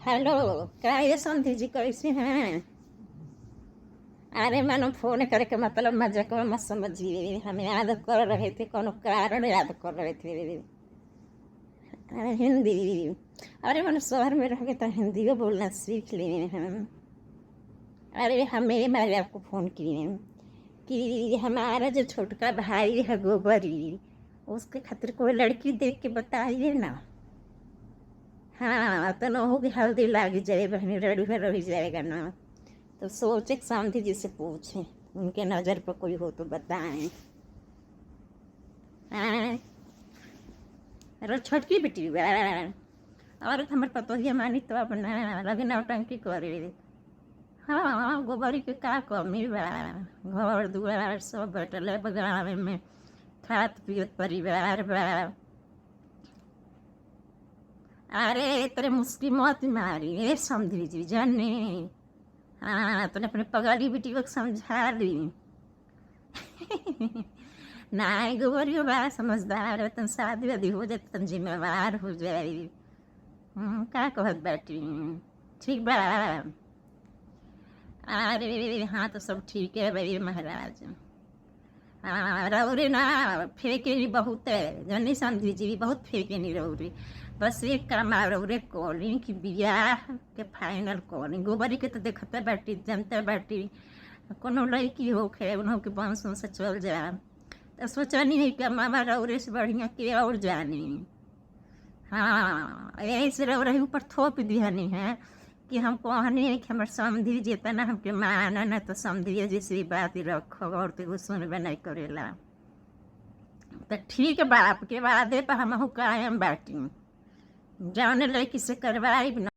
Hello, का समधी जी कैसे हैं? अरे मानो फोन करे के मतलब मजाक में मत समझिए, हम याद कर रहे थे, कोनो कारण याद कर रहे थे। अरे हिंदी, अरे मानो शहर में रह के तो हिंदी बोलना सीख लिए हम। अरे हमें मैंने आपको फोन किए कि हमारा जो छोटका भाई है गोबरी, उसके खातिर कोई लड़की देख के बताइए ना। हाँ तो न होगी हल्दी लाग जाए बहनी, रेडी में रह जाएगा ना। तो सोचे समधी जी से पूछे, उनके नज़र पर कोई हो तो बताएं। हाँ, अरे छोटकी बेटी बा, और हमर पतोहिया मानी तो अपना लगे नौटंकी करे। हाँ गोबरी के का कमी बा, घर दुआर सब बटले बगावे में, खात पियत परिवार बा। अरे तेरे मुस्की मत मारी ए समधी जी जाने। हाँ तूने अपने पगड़ी बेटी को समझा दी। ना गोबरी बा समझदार, तन शादी वादी हो जाए तन जिम्मेवार हो जाए। का कहत बाटी, ठीक बा? अरे हाँ तो सब ठीक है भाई महाराज। हाँ रौरे ना फेंके नी बहुत है जनी समझी जी, बहुत फेंके नी रौरे। बस एक काम रौरे कॉलिंग कि बियाह के फाइनल कॉलिंग। गोबरी के तो देखते बाटी, जानते बाटी, कोनो लड़की होखे उन्हों के वंश से चल जा। तो सोचनी है कि मामा रौरे से बढ़िया के और जानी। हाँ यही से रौरे ऊपर थोप दिहनी है कि हम कहनी है कि हमर समधी जितना हमके माना ना तो समझिए जैसी बात रखो, और तो सुनबे नहीं करेला। तो ठीक बाप के वादे पर हम कायम बाटी, जौन लड़की से करवाई।